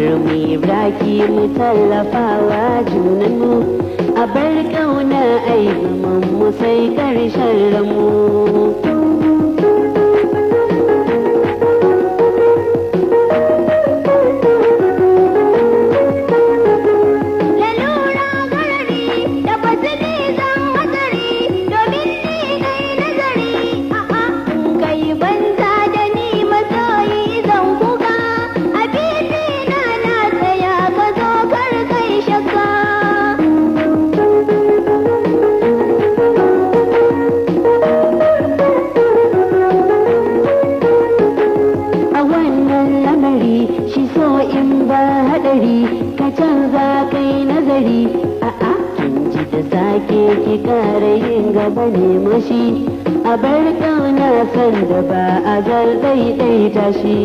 Kar mu yi raki, mu tallafawa junanmu. A bar ƙauna ai zaman mu sai ƙarshen ramu. Lalura garari da fasili zan hatsari domin ni nai nazari a'a. Kai banza da ni masoyi zan kuka a titi na, na tsaya ka zo kar kai shakka. A wannan lamari shi so in ba hadari, ka canza kai nazari. A'a, kin ji da sake ki kara yin gaba ne mashi. A bar kauna san da ba a zal daidaita shi.